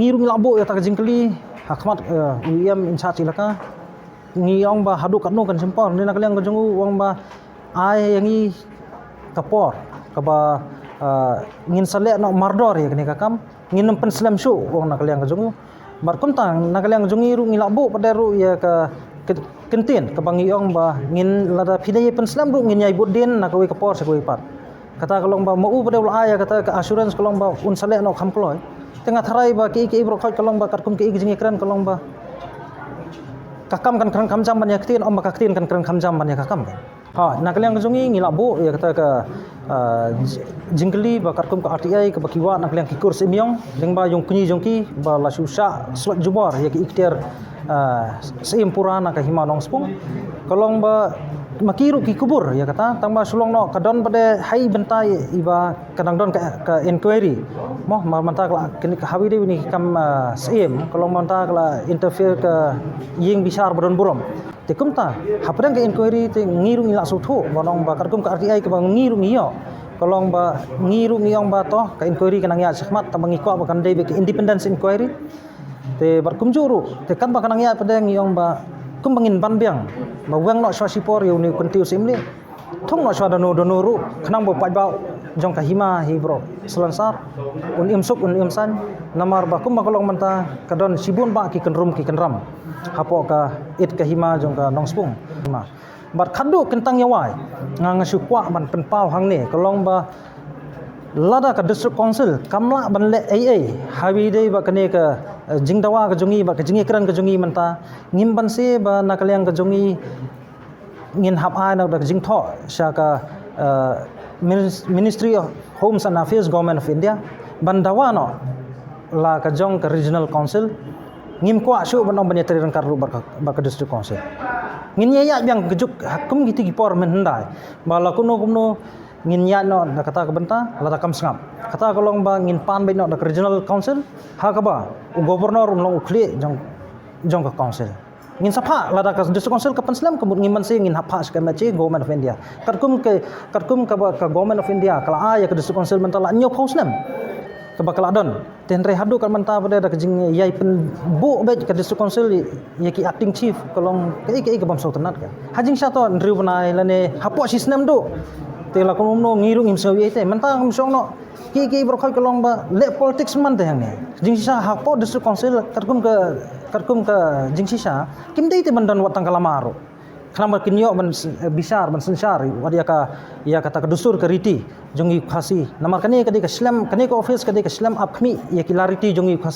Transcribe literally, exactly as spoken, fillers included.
Ngi ruh ngi lah buh ïa kata ka jingkylli ha khmat, eh, u E M in charge ilaka. Ngi ong ba haduh katno kan shim por, ne na ka liang ka jong u u ong ba ai ïa ngi ka por kaba, eh, ngin sa leh noh mardor ïa kane ka kam. Ngin ym pynslem shuh, u ong na ka liang ka jong u. Bad kumta na ka liang ka jong ngi ruh ngi lah buh pat ruh ïa ka, ka kyntien kaba ngi ong ba ngin, lada phi dei pynslem ruh ngin ïai bud dien na kawei ka por sha kawei pat. Kata ka long ba ma u pat u la ai ïa kata ka assurance ka long ba un sa leh noh kham kloi. Te nga tharai ba kiei kiei baroh khoit ka long ba katkum kiei ki jingïakren ka long ba ka kam kan kren kham jam ban ïa ka ktien, ym ba ka ktien kan kren kham jam ban ïa ka kam. Ha, na ka liang ka jong ngi ngi lah buh ïa kata ka, ah, j-, jingkylli ba katkum ka R T I kaba ki wad na ka liang ki kur Syiem, lyngba ïong kñi jong ki ba la shu shah slot jubor ïa ki ikhtiar, ah, Syiem pura na ka hima Nongspung. Ka long ba ma ki ruh ki kubur ïa kata, tang ba shu long noh ka don pat ha i bynta iba ka dang don ka, ka inquiry. Mo, ma-, mynta ka la, kine ka hawei dei ïa ki kam, ah, Syiem, ka long mynta ka la interfere ka ïing bishar ba don burom. Te kumta hapdeng ka inquiry te ngi ruh ngi lah sngewthuh ban ong ba katkum ka R T I kaba ngi ruh ngi ïoh, ka long ba ngi ruh ngi ong ba to ka inquiry ka nang ïaid shakhmat, tang ba ngi kwah ba kan dei beit ka independence inquiry. Te bad kumjuh ruh te katba ka nang ïaid pat ngi ong ba kumba ngin ban biang ba weng noh shuwa shipor ïa une u kyntiew Syiem leh, thung noh shuwa dano dano ruh khnang ba u paidbah jong ka hima hi baroh Salonsar un im suk un im saiñ. Namar ba kumba ka long mynta ka don shibun bah ki kynrum ki kynram hapoh ka it ka hima jong ka Nongspung. Hima bad khadduh kyntang ïa wai nga, nga shu kwah ban pynpaw hangne ka long ba lada ka District Council kam lah ban leh ei ei, hawei dei ba kane ka, eh, jingdawa ka jong ngi bad ka jingïakren ka jong ngi mynta, ngim banse ba na ka liang ka jong ngi ngin hap ai noh da ka jingthoh sha ka, eh, Minis-, Ministry of Homes and Affairs, Government of India, ban dawa noh la ka jong ka Regional Council. Ngim kwah shuh ban ong ban ïatrei ryngkat ruh bad ka, bad ka District Council. Ngin ïa ïaid biang ka juk ha kum kiti ki por mynhyndai ba la kumno kumno ngin ïaid noh da kata ka bynta, lada kam sngap. Kata ka long ba ngin pan beit noh da ka Regional Council ha kaba u Governor un long u khlieh jong, jong ka Council. Ngin sa phah lada ka District Council ka pynslem, ka mut ngim banse ngin hap phah sha ka M H A, Government of India. Katkum ka, katkum kaba ka Government of India ka la ai ïa ka District Council mynta la hynñiewphew snem kaba ka la don. Te hynrei haduh kat mynta pat da ka jingïai pynbuh beit ka District Council ïa ki acting chief ka long kaei kaei ka bym sngewtynnat ka. Ha jingshisha to hynriew bnai lane hapoh shi snem duh. Te la kumno ngi ruh ngim sngew ïa te. Mynta ngim shong noh. Ki, ki baroh khoit ka long ba leh politics man te hangne. Jingshisha hapoh District Council katkum ka, katkum ka jingshisha kim dei te ban don wat tang ka lama ruh. Khnang ba kin ïoh ban s-, bishar, ban synshar wat ïa ka, ïa kata ka dustur ka riti jong ngi Khasi. Namar kane ka dei ka shlem, kane ka office ka dei ka shlem ap khmih ïa ki la riti jong ngi Khasi.